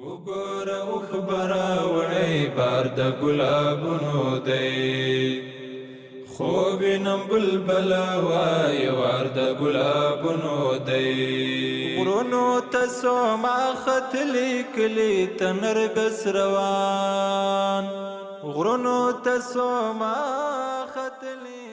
وګوره اوښ به راوړی بار د ګلابونو دی خوب وینم بلبله وایي وار د ګلابونو دی غرونو ته سوما ختلی کلي ته نرګس روان غرونو ته سوما ختلی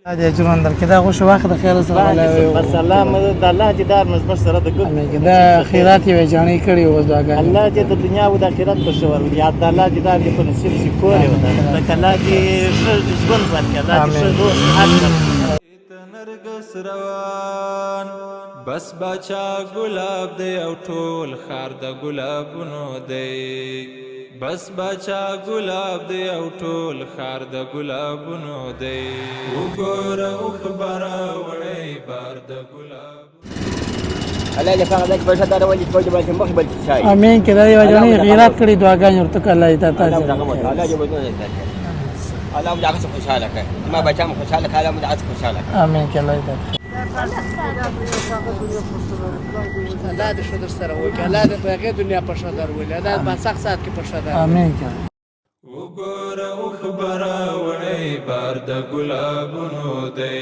الله دې اجرونه درکړي دا غوښه واخله د خیره سره ولا بس الله مدد د الله دیدار مزبر سره د ګل دا خیرات یې جانې کړی او دعاګانې الله دې د دنیا او د آخرت په شور یا د الله دیدار دې په نصیب شي کور یې وته د الله دې ښه ژوند ورکړي الله دې ښه روح صحت ورکړي ته نرګس روان بس باچا ګلاب دی او ټول ښار د ګلابونو دی بس باچا ګلاب دی او ټول ښار د ګلابونو دی وګوره اوښ به راوړی بار د ګلابونو. الله دې هغه ځای کې په ښه درولي چې په مخ بل شي. امین کې دا یو جنې غیرت کړی دعاګانې ورته کړه الله دې تا الله دې الله دې بدونه درکړي. الله مو دغه خوشاله کړ ما بچا مو خوشاله کړ الله مو دغه خوشاله کړ. امین کې الله دې الله دې ښه در سره وکړي الله دې په هغې دنیا په ښه درولي الله دې په سخت ساعت کې په ښه درولي. امین کې. وګوره اوښ به راوړی بار د ګلابونو دی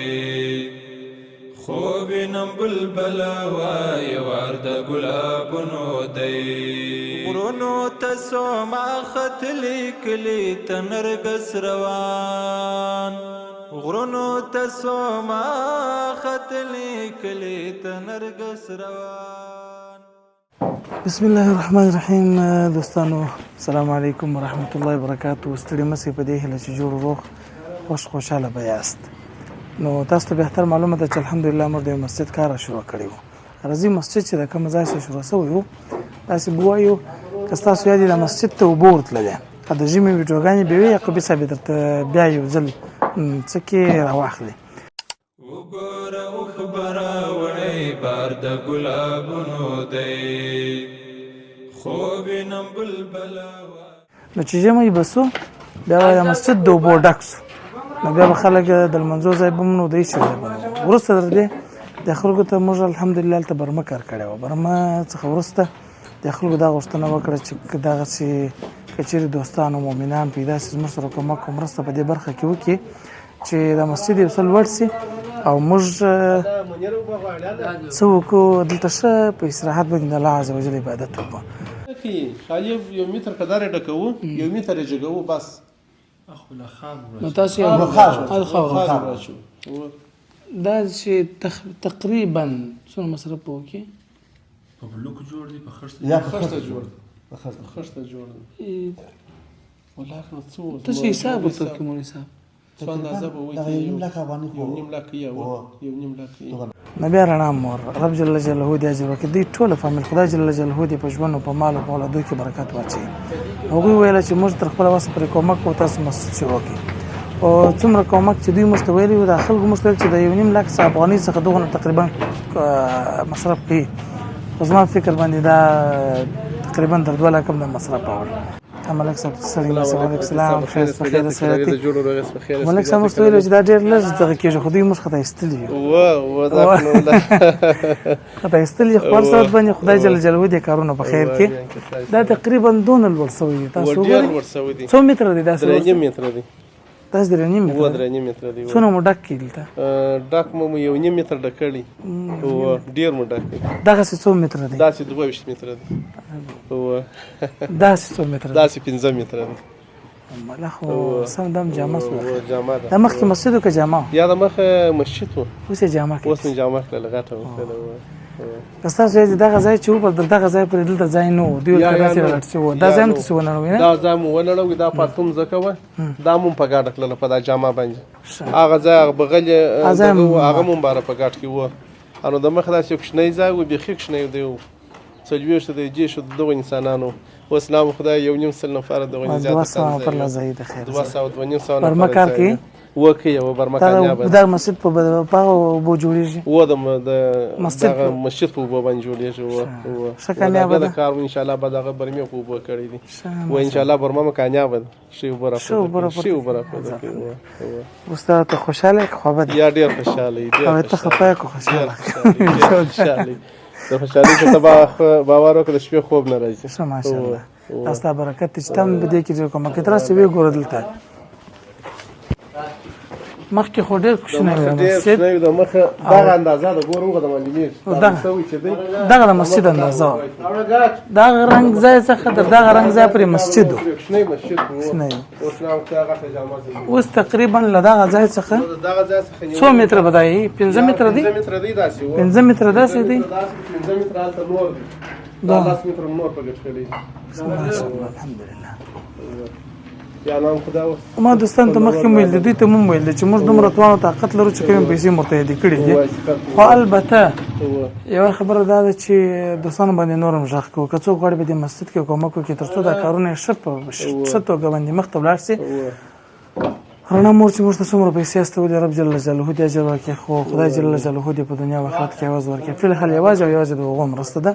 خوب وینم بلبله وایي وار د ګلابونو دی غرونو ته سوما ختلی کلي ته نرګس روان غرونو ته سوما ختلی کلي ته نرګس روان. بسم الله الرحمن الرحیم دوستانو السلام علیکم ورحمت الله وبرکاته. ستړي مه سئ په دې هیله چې جوړ روغ خوش خوشحاله به یاست. نو تاسو ته بهتر معلومه ده چې الحمدلله موږ د یو مسجد کار شروع کړی وو. رضی مسجد چې د کوم ځای څخه شروع شوی وو داسې به ووایو که ستاسو یاد د مسجد ته اوبه ورتللې که د ژمي ویډیوګانې به وي یعقوبي صاحب یې درته بیا یو ځل څه کې راواخلي. وګوره اوښ به راوړی بار د ګلابونو دی خوب وینم بلبله نو چې ژمی به سو بیا به د مسجد د اوبو ډک سو نو بیا به خلک د لمانځو ځای به هم نو د هېڅ ځای به نه وروسته تر دې د خلکو ته موږ الحمدلله هلته برمه کار کړی وه. برمه څخه وروسته د خلکو دا غوښتنه وکړه چې که دغسې که چېرې دوستان او مؤمنان پیدا سي زموږ سره کومک او مرسته په دې برخه کې وکړي چې دا مسجد یو څه لوړ سي او موږ څه وکړو دلته ښه په استراحت باندې د الله عز وجل عبادت وکړو. خالي یو متر قدر یې ډکوو، یو متر یې جګوو بس. نو تاسو یې خاوره واچوو. دا چې تقریبا څومره مصرف به وکړي؟ په بلوک جوړ دی په خښته یا په خښته جوړ دی په خښته جوړ دی ولا نو څو ته څه حساب ورته وکړې مولوي صاحب؟ څو اندازه به وکړي یو نیم لک افغانۍ خو یو نیم لک یا یو نیم لک. نبی رڼا مور رب جل جلاله دې اجر ورکړي. دوی ټوله فامیل خدای جل جلاله دې په ژوند او په مال او په اولادو کې برکت واچوي. هغوی ویل چې موږ تر خپله وسه پرې کومک کوو تاسو مسجد شروع کړئ. او څومره کومک چې دوی موږ ته ویلي وو دا خلکو موږ ته ویل چې د یو نیم لک څخه افغانۍ څخه دغونه تقریبا مصرف کوي. خو زما فکر باندې دا تقریبا تر 2 لکه هم د مصرف اوړي. ملک صاحب سړی مې وعلیکم السلام خیر په خیر سره ملک صاحب موږ ته ویل چې دا ډېر لږ دغه کېږي خو دوی موږ خطا ایستلي یو و و دا خطا ایستلي خو هر صورت باندې خدای جل جلاله دې کارونه په خیر کې دا تقریبا دونه لوړ سوی دی تاسو وګورئ څو متره دی دا؟ 3.5 متره دی. تاسو 3.5 متره؟ و 3.5 متره دی. څونه مو ډک کړي دلته؟ ډک مو 1.5 متر ډک کړی و ډیر مو ډک کړي. دغسې څو متره دی؟ داسې 22 متره دی. و داسې څو متره دی؟ داسې 5 متره دی. مله خو سم دم جامه سو. جامه ده. د مخکې مسجد که جامه؟ یا د مخه مسجد و اوس یې جامه کړې. اوس مې جامه کړله غټه وکړله. که ستاسو یاد دغه ځای چې و پر دغه ځای پورې دلته ځای نه و دوی ورته داسې راغټ شوي وو دا ځای هم تاسې ونړوئ نه؟ دا ځای مو ونړوي دا پاتوم ځکه وه دا مو په ګاډه کړله په دا جامه باندې هغه ځای هغه بغلې هغه مو باره په ګاډ کې و نو د مخه داسې یو کوچنی ځای و بیخي کوچنی دی و 40 د 30 دغو انسانانو اوس نام خدای 1.5 نفره دغو زیات 200 نفر لا ځای د خیر 200 2.5 نفره برمه کار کوي وکي او برمه کامیاب ده. دا مسجد په په اوبو جوړیږي؟ و د دغه مسجد په اوبو باندې جوړیږي. و ښه کامیابه ده د کار ان شاء الله به دغه برمه په اوبو کړی دي و ان شاء الله برمه کامیابه ده. ښه اوبه راپورته ښه اوبه راپورته کوي. استاد ته خوشاله یې که خوابه یا ډېر خوشاله یې؟ ډېر. ته خفه یې که خوشاله؟ خوشاله. د خوشحالۍ چې ته باور وکړه، د شپې خوب نه راځي. ښه، ماشاءالله، دا ستا برکت دی چې ته هم په دې کې ډېر کومک کوې. ته راسه ویې ګوره، دلته مخکې خو ډېر کوچنی و ډېر مسجد. کوچنی و، د مخه دغه اندازه ده، ګوره وغه د معلومېږي دا سوی چې دی، دغه د مسجد اندازه وه. دغه رنګ ځای څخه تر دغه رنګ ځای پورې مسجد و. کوچنی مسجد و. کوچنی. اوس نه وخت هغه غټه جامه ده. اوس تقریبا له دغه ځای څخه د دغه ځای څخه نیولې څو متره به دا وي؟ 5 متره دی؟ 5 متره دی داسې و. 5 متره داسې دی. داسې 5 متره هلته نور دی، دا 10 متره نور په ګټ کړی. ماشاءالله، الحمدلله. یا نام خدا اوس ما دوستان ته مخکې هم ویل دي، دوی ته مونږ ویل دي چې موږ دومره توان او طاقت لرو چې کومې پیسې مو ورته یادې کړې دي، خو البته یوه خبره دا ده چې دوستانو باندې نور هم غږ کوو، که څوک غواړي په دې مسجد کې کومک وکړي تر څو دا کارونه یې ښه په ښه توګه باندې مخته ولاړ شي. رڼا مور چې موږ ته څومره پیسې استولې، رب جل جلاله دې اجر ورکړي، خو خدای جل جلاله دې په دنیا او آخرت کې عوض ورکړي. فی الحال یوازې او یوازې د هغو مرسته ده،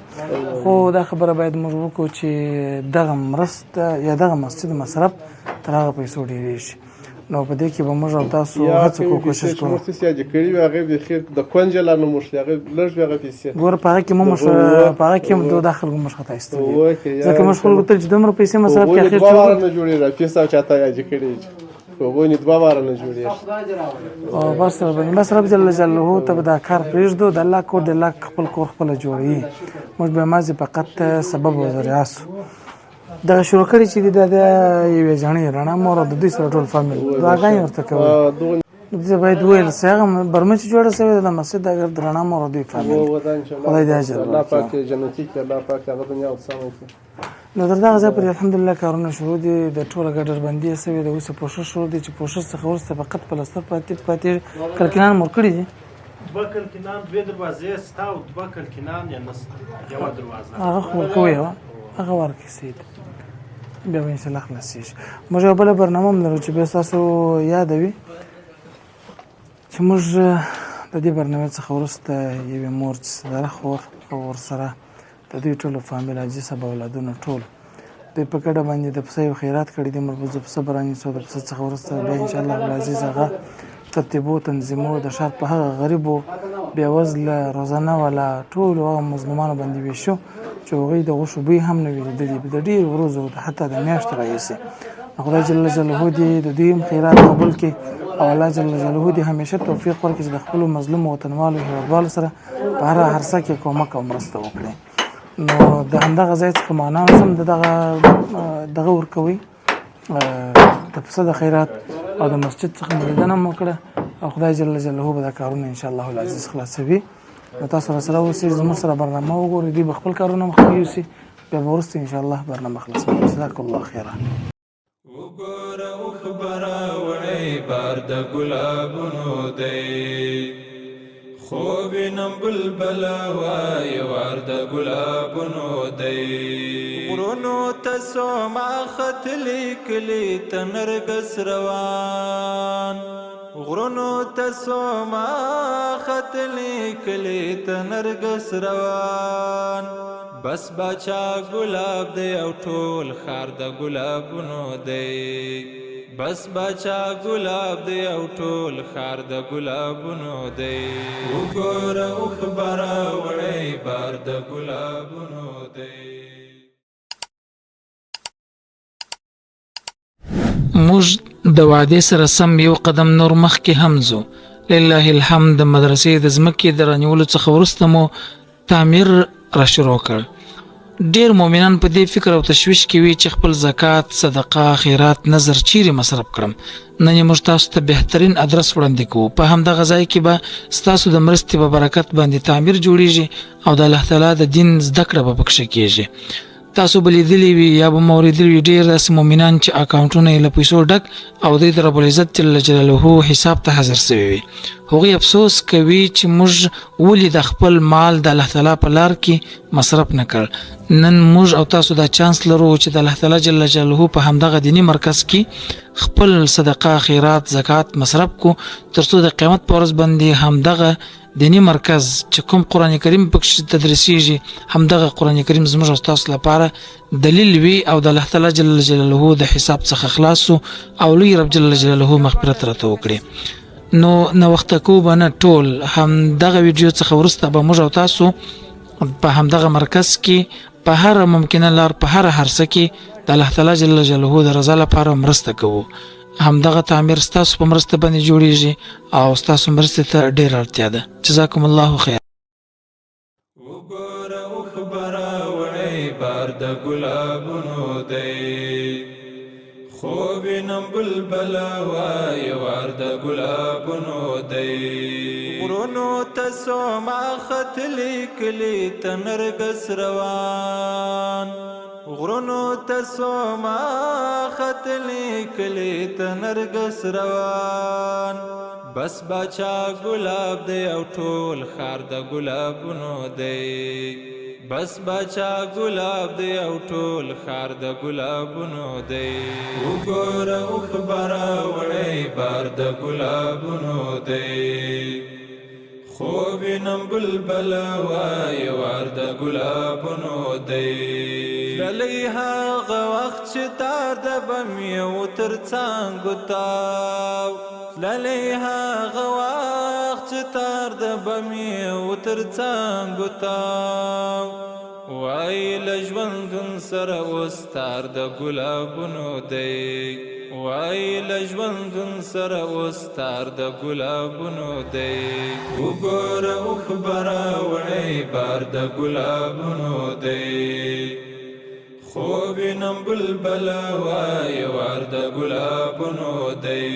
خو دا خبره باید موږ وکړو چې دغه مرسته یا دغه مسجد مصرف تر هغه پیسو ډېرېږي، نو په دې کې به موږ او تاسو یا هڅه کومې کوو، پیسې کوشش چې کوو. موږ څه یادې کړې وي، هغې بیخي د کونجې لا نه موښلې، هغې لږ وي هغه پیسې. ګوره، په هغه کې مو موږ په هغه کې هم دوه دا خلکو موږ خطا ایستلي، ځکه موږ خلکو ته چې دومره پیسې مصرف کړي، هغوی اخر دوه چې واره نه جوړېږي. پیسې او چاته یادې کړې چې هغوی دوه واره نه جوړېږي. او بس رب، بس رب جل جلاله ته به دا کار پرېږدو. د الله کور د الله خپل کور خپله جوړوي، موږ به مازې فقط سبب او ذریعه سو. دغه شروع کړي چې دي، دا د یوې جڼې رڼا مور او د دوی سره ټول فامیل دعاګانې ورته کوي. دغه دې باید وویل سي، هغه برمه چې جوړه سوې ده د مسجد، اګر د رڼا مور او دوی فامیل، ودا ان شاء الله. خدای دې اجر الله ورکړي. پاک دې جنتي کړي، الله پاک دې هغه دنیا او سمه کړي. نو تر دغه ځای پورې الحمدلله کارونه شروع دي، د ټوله ګډر بندي سوې ده. اوس یې پوښښ شروع دي چې پوښښ څخه وروسته فقط پلستر پاتې. کلکینان مو ورکړي دي؟ دوه کلکینان، دوې دروازې سته او دوه کلکینان یې نسته، یوه دروازه. هغه خو ورکوي، یوه هغه ورکړي سید، بیا به انشاءالله خلاصېږي. موږ یوه بله برنامه هم لرو چې بیا ستاسو یاده وي چې موږ د دې برنامې څخه وروسته یوې مور چې صداره خور او ورسره د دوی ټولو فامیل، حاجي صاحب اولادونه ټول، دوی په ګډه باندې د پسه یو خیرات کړی دی. موږ به ځو پسه به رانیسو. د پسه څخه وروسته بیا انشاءالله العزیز هغه ترتیبو تنظیمو د ښار په هغه غریبو، بېوزله، روزانه والا ټولو هغه مظلومانو باندې ویشو چې هغوی د غوښو بوی هم نه وي لیدلي د ډېرو ورځو، حتی د میاشتو راهیسې. خدای جل جلاله دې د دوی هم خیرات قبول کړي او الله جل جلاله دې همیشه توفیق ورکړي چې د خپلو مظلومو وطنوالو، هېوادوالو سره په هره عرصه کې کومک او مرسته وکړي. نو د همدغه ځای څخه معنا هم د دغه دغه ورکوي د پسه د خیرات او د مسجد څخه مو لیدنه هم وکړه او خدای جل جلاله به دا کارونه ان شاء الله العزیز خلاصوي. نو تاسو راسره اوسئ، زموږ سره برنامه وګورئ، دوی به خپل کارونه مخکې یوسي، بیا به وروسته ان شاء الله برنامه خلاصوي. جزاک الله خیرا. وګوره اوښ به راوړی بار د ګلابونو دی، خوب وینم بلبله وایي وار د ګلابونو دی. غرونو ته سوما ختلی، کلي ته نرګس روان. غرونو ته سوما ختلی، کلي ته نرګس روان. بس باچا ګلاب دی او ټول ښار د ګلابونو دی. بس باچا ګلاب دی او ټول ښار د ګلابونو دی. وګوره اوښ به راوړی بار د ګلابونو دی. موږ د وعدې سره سم یو قدم نور مخکې هم ځو. لله الحمد، د مدرسې د ځمکې د رانیولو څخه وروسته مو تعمیر را شروع کړ. ډیر مؤمنان په دې فکر او تشویش کې وي چې خپل زکات، صدقه، خیرات، نذر چیرې مصرف کړم. نن یې موږ تاسو ته بهترین ادرس وړاندې کوو. په همدغه ځای کې به ستاسو د مرستې په برکت باندې تعمیر جوړیږي او د الله تعالی د دین زده کړه به پکښې کیږي. تاسو به لیدلي وي یا به مو اورېدلي وي، ډېر داسې مؤمنان چې اکاونټونه یې له پیسو ډک او دوی د رب العزت جل جلاله حساب ته حاضر سوي وي، هغوی افسوس کوي چې موږ ولې د خپل مال د الله تعالی په لار کې مصرف نه کړ. نن موږ او تاسو دا چانس لرو چې د الله تعالی جل جلاله په همدغه دیني مرکز کې خپل صدقه، خیرات، زکات مصرف کو، ترڅو د قیامت په ورځ باندې همدغه دیني مرکز چې کوم قرآن کریم پکښې تدریسیږي، همدغه قرآن کریم زموږ او ستاسو لپاره دلیل وي او د الله تعالی جل جلاله د حساب څخه خلاص سو او لوی رب جل جلاله مغفرت راته وکړي. نو نوخته کو به نه، ټول هم دغه ویډیو څخه وروسته به موږ او تاسو په همدغه مرکز کې په هره ممکنه لار په هره هرڅه کې د الله تعالی جل جلاله د رضا لپاره مرسته کوو. همدغه تعمیر ستاسو په مرسته باندې جوړیږي او ستاسو مرستې ته ډېره اړتیا ده. جزاکم الله خیر. وګوره اوښ به راوړی بار د ګلابونو دی، خو وینم بلبله وایي وار د ګلابونو دی. غرونو ته سوما ختلي کلي ته نرګس روان، غرونو ته سوما ختلي کلي ته نرګس روان. بس باچا ګلاب دی او ټول ښار د ګلابونو دی، بس باچا ګلاب دی او ټول ښار د ګلابونو دی. وګوره اوښ به راوړی بار د ګلابونو دی، خو وینم بلبله وایي وار د ګلابونو دی. تللی هغه وخت چې تار د بمیو تر څانګو تاو، تللی هغه وخت چې تار د بمیو تر څانګو تاو، وایي له ژوندون سره اوس تار د ګلابونو دی، وایي له ژوندون سره اوس تار د ګلابونو دی. وګوره اوښ به راوړی بار د ګلابونو دی، خو وینم بلبله وایي وار د ګلابونو دی.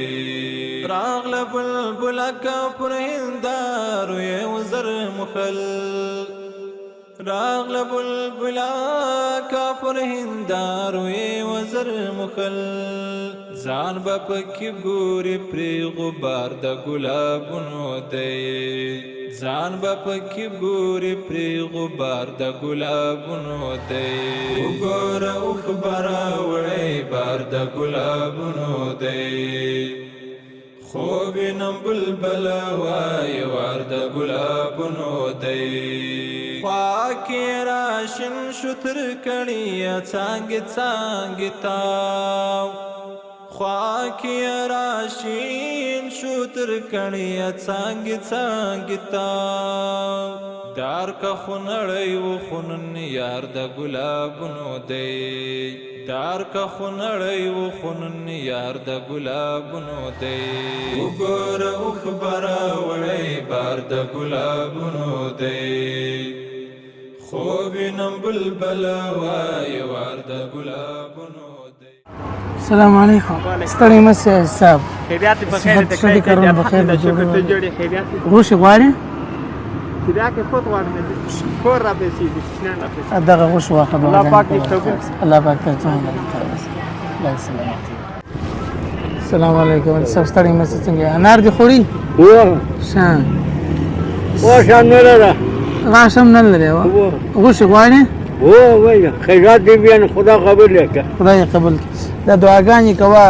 راغله بلبلکه پر هندارو یې وزر مښل، راغله بلبلکه پر هندارو یې وزر مښل، ځان به پکې ګوري پرې غبار د ګلابونو دی، ځان به پکې ګوري پرې غبار د ګلابونو دی. وګوره اوښ به راوړی بار د ګلابونو دی، خو وینم بلبله وایي وار د ګلابونو دی. خوا کې راشین شو تر کړي څانګې څانګې تاو، خوا کې راشین شو تر کړي څانګې څانګې تاو، دار که خونړی و خونن یار د ګلابونو دی، دار که خونړی و خونن یار د ګلابونو دی. وګوره اوښ به راوړی بار د ګلابونو دی، خو وینم بلبله وایي وار د ګلابونو دی. السلام علیکم. ستړی مه سې صاحب. خیریت په خیر صحت ښه دی، کارونه په خیر دی، شکر ته جوړې خیریت. غوښې غواړې؟ چې دا کې خود غواړم کور را پیسې دي کوچنیان را پیسې. دغه غوښې واخله. الله پاک دې قبول. الله پاک ته څنګه الله سلامت. السلام علیکم صاحب، ستړی مه سې. څنګه انار دې خوړي؟ ښه غوښه نه لره. غاښ هم نه لرې؟ غوښې غواړې؟ هو وایي خیرات دې بیا نو خدا قبول کړه. خدای یې قبول کړي. دا دعاګانې کوه،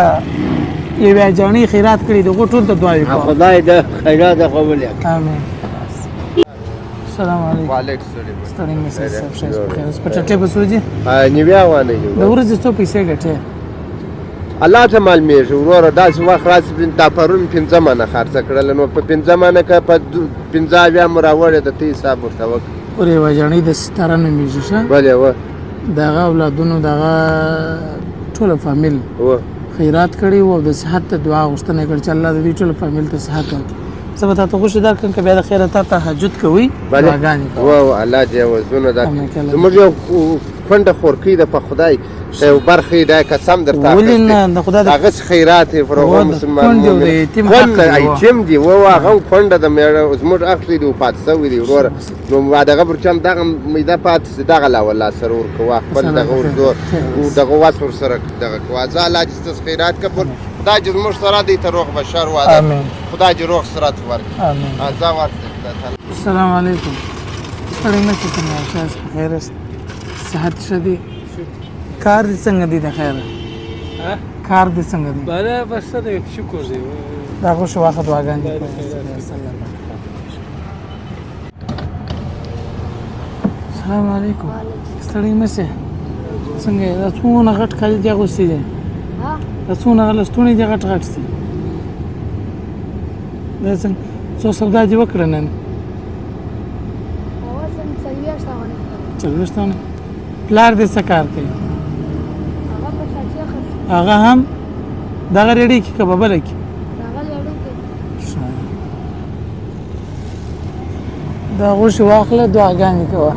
یوې اجاڼۍ خیرات کړي د هغو ټول ته دعاوې کوه. خدای د خیرات قبول کړي. آمین. السلام علیکم. وعلیکم السلام. ستړی مه سې صاحب، ښه یاست؟ په خیر یاست؟ په چټې به څو دي؟ نیویا افغانۍ. د ورځې څو پیسې ګټې؟ الله ته معلومېږي وروره، داسې وخت راسي تا پرون 5 منه خرڅه کړله، نو په 5 منه که په 75 مو راوړې ده، ته حساب ورته وکړه. ورې یوه جڼۍ د ستاره نومېږي. ښه بلې وه. د هغه اولادونو د هغه ټوله فامیل خیرات کړی و او د صحت ته دعا غوښتنه یې کړې چې الله د دوی ټولو فامیل ته صحت ورکړي. زه به تا ته غوښې درکړم، که بیا د خیره تا تهجد کوئ دعاګانې کوه. وه الله دې عوضونه درکړي. زموږ یو کونډه خورکۍ ده، په خدای که یو برخه یې دا قسم درته ولې نه د خدای هغسې خیرات یې پر هغو مسلمان کونډه یتیم دی. وه هغه هم کونډه ده، مېړه زموږ اخلي دی وفات شوی دی وروره. نو دغه پر چم دغه میده پاتې سي، دغه لا والله سره ورکوه، خپل دغه ورزو دغه وس ورسره دغه کوه. ځه الله دې ستاسو خیرات کړه، خدای دې زموږ سره دی ته روغ بشر واده، خدای دې روغ صورت ورکړي. ځه ورسې. السلام علیکم. ستړی مه شې، څنګه ښه یاست؟ په خیر یاست؟ صحت ښه دی؟ کار دې څنګه دی؟ د خیره کار دې څنګه دی؟ بله بس ښه دی، شکر دی. دا غوښې واخله، دعاګانې دې کوه. السلام علیکم. ستړی مه شې، څنګه یې؟ دا څونه غټ کالي دې اغوستي دي؟ دا څونه لستوڼي دې غټ غټ دي؟ دا څنګه څو سودا دې وکړه نن؟ 40 افغانۍ. پلار دې څه کار کوي؟ هغه هم دغه ریړۍ کې که په بله کې؟ دا غوښې واخله، دعاګانې کوه.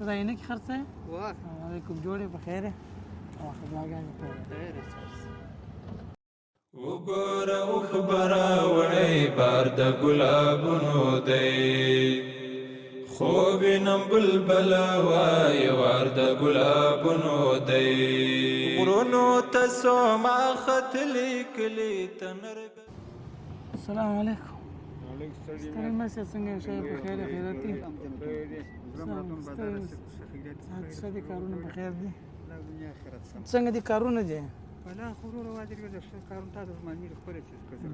دا عینکې خرڅوې؟ السلام علیکم، جوړ یې؟ په خیر یې؟ واخله، دعاګانې کوه. وګوره اوښ به راوړی بار د ګلابونو دی، خو وینم بلبله وایي وار د ګلابونو دی. غرونو ته سوما ختلي کلي ته نرګ. السلام علیکم. ستړي مه شې، څنګه یې؟ ښه یې؟ په خیر یې؟ خیرت یې؟ صحت ښه دي؟ کارونه په خیر دي؟ څنګه دي کارونه دي؟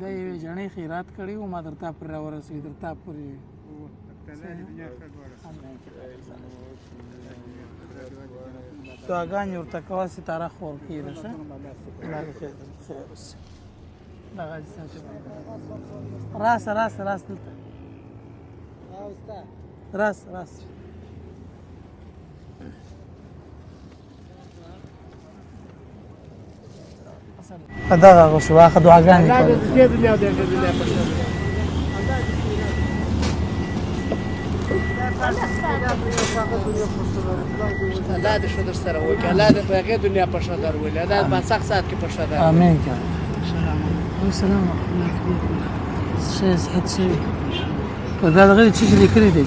دا یوې جڼې خیرات کړی و، ما در تا پورې راورسوي، در تا پورې. دعاګانې ورته کوه، ستاره خور کېده. ښه، الله دې خیر درکړي. خیر اوسې. دغه راسه راسه راسه، دلته راسه راسه. دغه غوښې واخه، دعاګانې کوه. الله دې ښه در سره وکړي، الله دې په هغې دنیا په ښه درولي، الله دې په سخت ساعت کې په ښه درولي. امین. که السلام ښه صحت ښه. په دا دغه څه چې لیکلي دی،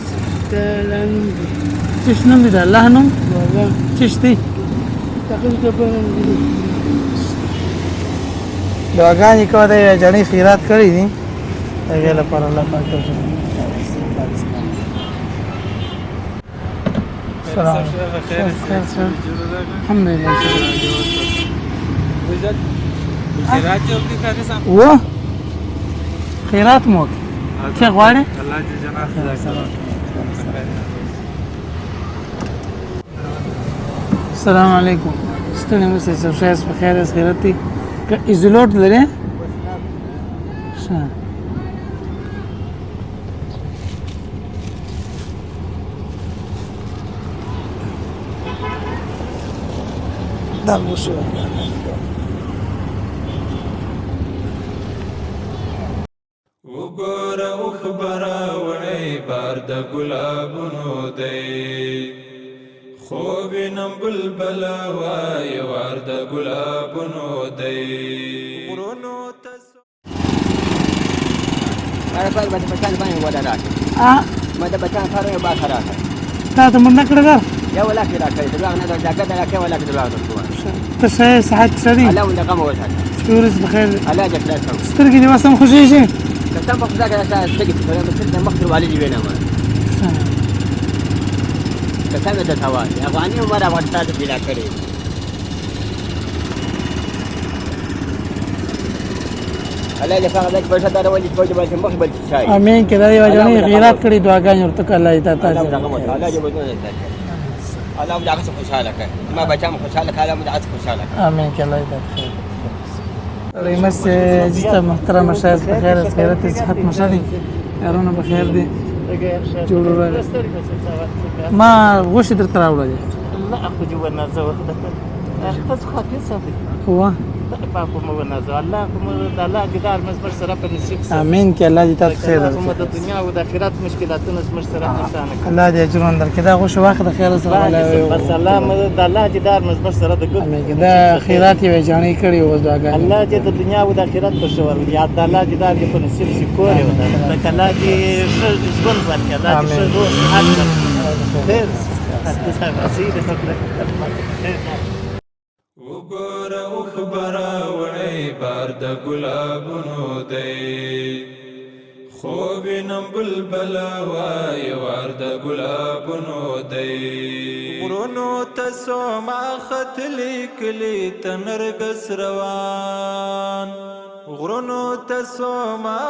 څه نوم دی؟ د الله نوم څه دی؟ دعاګانې کوه. دی جڼې خیرات کړی دي، هغې لپاره الله پاک درته. سلام. الحمد لله. و خیرات مو وکړ، څه غواړې؟ الله دې جنت. السلام علیکم. ستړي مه شئ، ښه یاست؟ په خیر یاست؟ خیرت دی؟ که ایزولوټ لرې؟ ښه. دا وشو. وګوره اوښ به راوړی بار د ګلابونو دی، خو وینم بلبله وایي وار د ګلابونو دی. غرونو ته ما د بچان سره یو باک راکړ. تا ته مونږ نه کړه در؟ یو لاک یې راکړی، درواغ نه جاګه د راکړې، ولاک درواغ درکوه. ته ښه یې؟ صحت ښه دی؟ الله مو د غمه وساته. شپې ورځې په خیر. الله دې خلاص کړه. سترګې دې اوس هم خوږېږي؟ قسم په خدای که دا سترګې چې کوم څه د مخ دروالي دې وینم. قسم یې درته وایي، افغاني عمر افغانستان ته پیدا کړی. الله دې هغه ځای کې پیسه درولي چې بل مخ بل شي. امین. کې دا یو جنې خیرات کړی، دعاګانې ورته کوه. الله دې تا الله الله دې بدونه درکړي، الله مو دغه خوشاله کړ، ما بچا مو خوشاله کړ، الله مو دغه خوشاله کړ. امین. کې الله دې خیر. رحمت جسته محترم شاید په خیر خیرت صحت مو ښه دی؟ کارونه په خیر دي؟ جوړ. ما غوښې درته راوړلې. نه خو دې ونازوه، تاسو خاطر ساتئ. وه پاک مو ونازوه، الله خو مو د الله دیدار مو سره په نصیب سه. امین. کې الله دې تاسو خیر درکړي، مو د دنیا او د آخرت مشکلاتونه زموږ سره اسانه کړي. الله دې اجرونه درکړي. دا غوښه واخله د خیر سره. بس الله مو د الله دیدار مو زموږ سره د ګل. امین. کې دا خیرات یې جانې کړی او دعاګانې. الله دې د دنیا او د آخرت په ښه ورولي، یا د الله دیدار دې په نصیب شي، کور یې وده، الله دې ښه ژوند ورکړي، الله دې ښه روغ صحت ورکړي. خیر. وګوره اوښ به راوړی بار د ګلابونو دی، خو وینم بلبله وایي وار د ګلابونو دی. غرونو ته سوما ختلي کلي ته نرګس روان، غرونو ته سوما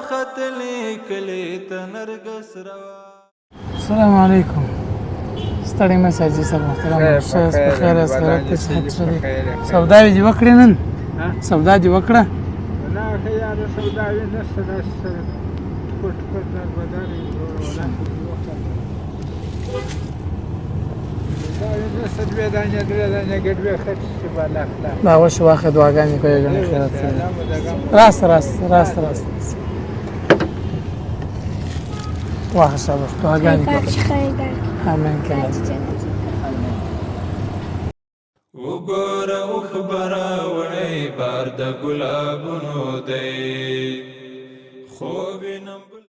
ختلي کلي ته نرګس روان. السلام علیکم. ستړي مه شئ حاجي صاحب محترم. ښه یاست؟ په خیر یاست؟ خیرت دی؟ صحت ښه دی؟ سودا دې وکړې نن؟ سودا دې وکړه؟ نه. ښه یاره سوداوي نشته داسې سره ټوکر ټوکر در بدر یې دا وش واخه دعاګانې کوي ګڼه خیرات راس راس راس راس واخه شابه دعاګانې کوي امين کله وګوره اوښ به راوړی بار د ګلابونو دی خو وینم.